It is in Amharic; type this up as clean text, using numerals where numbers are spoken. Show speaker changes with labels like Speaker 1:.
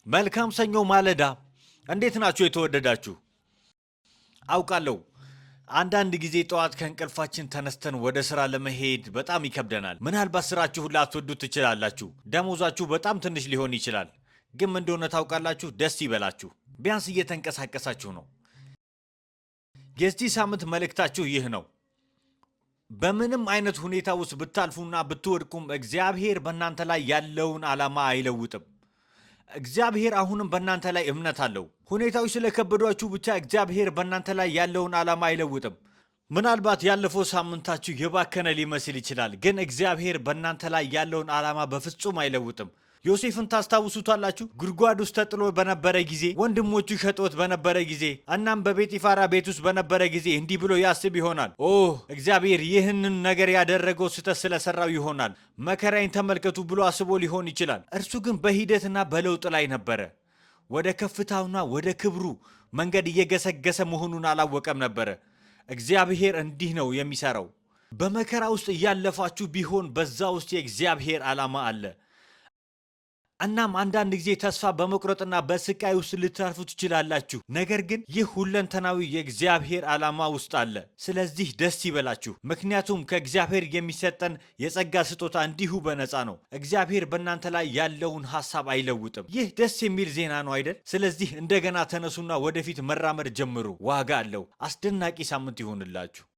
Speaker 1: መልካም ሰኞ ማለዳ። እንዴት ናችሁ የተወደዳችሁ? አውቃለሁ አንዳንድ ጊዜ ጠዋት ከእንቅልፋችን ተነስተን ወደ ስራ ለመሄድ በጣም ይከብደናል። ምናልባት ስራችሁን ላትወዱት ትችላላችሁ። ደሞዛችሁ በጣም ትንሽ ሊሆን ይችላል። ግን ምን እንደሆነ ታውቃላችሁ? ደስ ይበላችሁ። ቢያንስ እየተንቀሳቀሳችሁ ነው። የዚህ ሳምንት መልእክታችሁ ይህ ነው። በምንም አይነት ሁኔታ ውስጥ ብታልፉና ብትወድቁም እግዚአብሔር በእናንተ ላይ ያለውን ዓላማ አይለውጥም። እግዚአብሔር አሁንም በእናንተ ላይ እምነት አለው። ሁኔታዎች ስለከበዷችሁ ብቻ እግዚአብሔር በእናንተ ላይ ያለውን ዓላማ አይለውጥም። ምናልባት ያለፈው ሳምንታችሁ የባከነ ሊመስል ይችላል፣ ግን እግዚአብሔር በእናንተ ላይ ያለውን ዓላማ በፍጹም አይለውጥም። ዮሴፍን ታስታውሱታላችሁ? ጉድጓድ ውስጥ ተጥሎ በነበረ ጊዜ፣ ወንድሞቹ ሸጦት በነበረ ጊዜ፣ እናም በጴጢፋራ ቤት ውስጥ በነበረ ጊዜ እንዲህ ብሎ ያስብ ይሆናል። ኦ እግዚአብሔር ይህንን ነገር ያደረገው ስህተት ስለሰራው ይሆናል፣ መከራዬን ተመልከቱ ብሎ አስቦ ሊሆን ይችላል። እርሱ ግን በሂደትና በለውጥ ላይ ነበረ። ወደ ከፍታውና ወደ ክብሩ መንገድ እየገሰገሰ መሆኑን አላወቀም ነበረ። እግዚአብሔር እንዲህ ነው የሚሰራው። በመከራ ውስጥ እያለፋችሁ ቢሆን በዛ ውስጥ የእግዚአብሔር ዓላማ አለ። እናም አንዳንድ ጊዜ ተስፋ በመቁረጥና በስቃይ ውስጥ ልታልፉ ትችላላችሁ። ነገር ግን ይህ ሁለንተናዊ የእግዚአብሔር ዓላማ ውስጥ አለ። ስለዚህ ደስ ይበላችሁ፣ ምክንያቱም ከእግዚአብሔር የሚሰጠን የጸጋ ስጦታ እንዲሁ በነፃ ነው። እግዚአብሔር በእናንተ ላይ ያለውን ሀሳብ አይለውጥም። ይህ ደስ የሚል ዜና ነው አይደል? ስለዚህ እንደገና ተነሱና ወደፊት መራመድ ጀምሩ። ዋጋ አለው። አስደናቂ ሳምንት ይሁንላችሁ።